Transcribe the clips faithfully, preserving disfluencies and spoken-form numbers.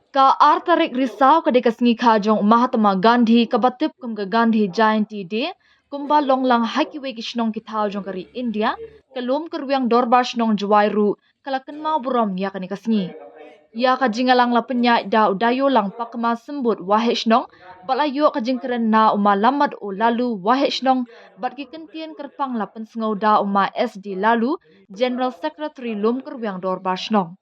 Ka ar tarik Risaw ka dei ka sngi kha jong u Mahatma Gandhi kaba tip kum ka Gandhi Jayanti Day, kumba long lang ha kiwei ki shnong ki thaw jong ka ri India, ka lum ka rwiang dorbar shnong Jowai ruh ka la kynmaw burom ïa kane ka sngi. Ïa ka jingïalang la pynïaid da u Dayolangpakma Symbud Waheh Shnong, bad la ïoh ka jingkren na u Ma Lammat O Lalu Waheh Shnong, bad ki kyntien kyrpang la pynsngew da u Ma S D Lalu, General Secretary lum ka rwiang dorbar shnong.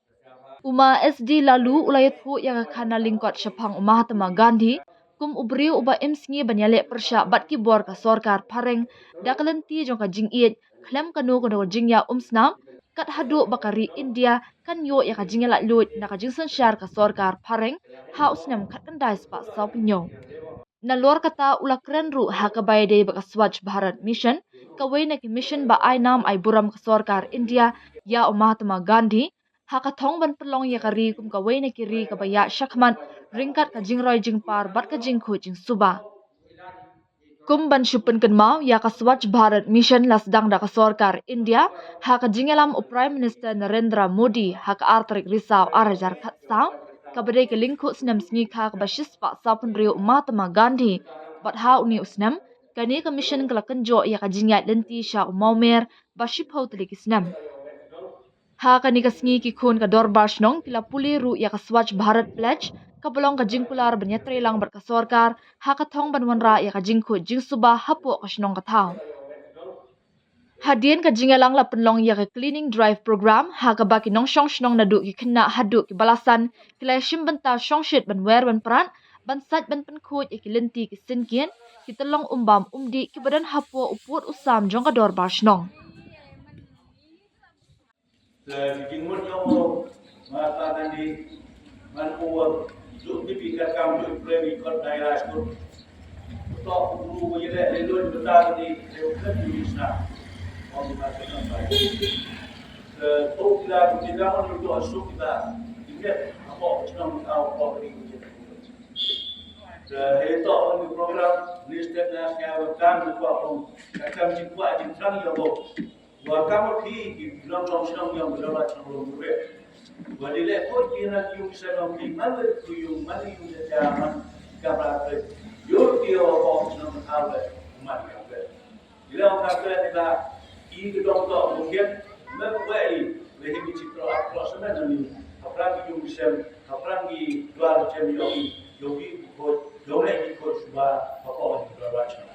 U Ma S D Lalu u la ïathuh ïa ka khana lyngkot shaphang u Mahatma Gandhi kum u briew uba im sngi ban ïaleh pyrshah bad ki bor ka sorkar phareng da ka lynti jong ka jingïeit khlem kano kano ka jingïa umsnam, kat haduh ba ka ri India kan ïoh ïa ka jingïalait luid na ka jingsynshar ka sorkar phareng ha u snem khatkhyndai spah sawphew hynñiew. Nalor kata u la kren ruh ha kaba ïadei bad ka Swachh Bharat Mission, kawei na ki mission ba ai nam ai burom ka sorkar India ïa u Mahatma Gandhi, ha ka thong ban pynlong ïa ka ri kum kawei na ki ri kaba ïaid shakhmat ryngkat ka jingroi jingpar bad ka jingkhuid jingsuba. Kum ban shu pynkynmaw, ïa ka Swachh Bharat Mission la sdang da ka sorkar India ha ka jingïalam u Prime Minister Narendra Modi ha ka ar tarik Risaw ar hajar khatsaw, kaba dei ka lyngkhuh snem sngi kha kaba shispah sawphew hynriew u Mahatma Gandhi, bad ha une u snem kane ka mission ka la kynjoh ïa ka jingïaid lynti sha u mawmer ba shiphew tylli ki snem. Ha kane ka sngi ki khun ka dorbar shnong ki la pule ruh ïa ka Swachh Bharat Pledge, kaba long ka jingkular ban ïatreilang bad ka sorkar ha ka thong ban wanrah ïa ka jingkhuid jingsuba hapoh ka shnong ka thaw. Hadien ka jingïalang la pynlong ïa ka cleaning drive program ha kaba ki nongshong shnong naduh ki khynnah haduh ki balasan ki la ïashim bynta shongshit ban wer ban prat, ban sait ban pynkhuid ïa ki lynti ki syngkien, ki tyllong umbam umdih kiba don hapoh u pud u sam jong ka dorbar shnong. Te ki jingmut jong u Mahatma Gandhi, ngan ong ba, juk tip ïa ka kam, juk pyrshah ïa ka dei lai sut. To u guru ba ïaleh leh luid mynta Gandhi, te u klet ïa u isna. Ong ba ka kam bai. Te to kita, kita mon ïa u to suk kita. Kita hapoh shnong, hapoh ri kita. Te hei to ong program ni step na sia kam ïa u ba ong. Ka kam jingkwah jingthrang ïa u. Wa ka ma phi ki nongshong shnong ïong ki nongwad shnong long ruh. Wa dei leh khuid ki na ki ïung ki sem long phi, man leh ki ïung, man leh ïung jaja, man ki kamra khuid. Ïoh ki wa bok shnong man aw leh, man ki khuid. Dei leh wa ka khuid dei ba ki ki dong to mungkin, me wa i, leh hi ki chitro ak pro semen na ni. Hapdeng ki ïung ki sem, hapdeng ki dwar sem ïong, ïong ki khuid, ïong leh ki khuid suba, hapdeng ki dwar sem.